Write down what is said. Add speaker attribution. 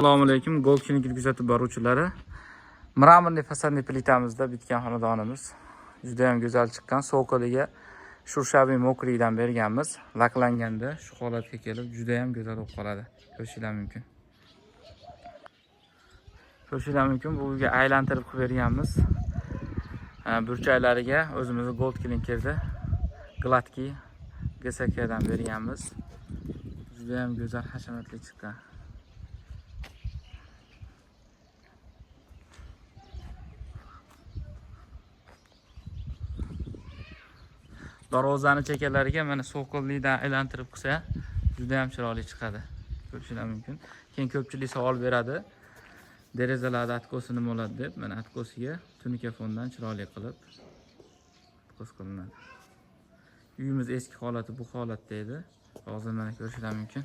Speaker 1: Assalomu alaykum, Gold Clinic kuzatib boruvchilari. Мраморный фасадный plitamizda bitgan xonadonimiz juda ham go'zal chiqqan. Sokoliga шершавый мокрый dan berganmiz. Laklanganda shu holatga kelib juda ham go'zal bo'lib qoladi. Ko'rishinglar mumkin. Ko'rishinglar mumkin, bu uyga aylantirib qilib berganmiz. Burchaklariga o'zimizni Gold Clinkerda гладкий GSKdan berganmiz. Juda ham go'zal, hashamatli chiqqan. Darvozani chekkalariga mana so'qillikdan aylantirib qilsa juda ham chiroyli chiqadi. Ko'rishinglar mumkin. Keyin ko'pchilik savol beradi. Derazalarda откоси nima bo'ladi deb, mana откоси ga tunuka fondan chiroyli qilib откос qilinadi. Uyimiz eski holati bu holatda edi. Hozir mana ko'rishinglar mumkin.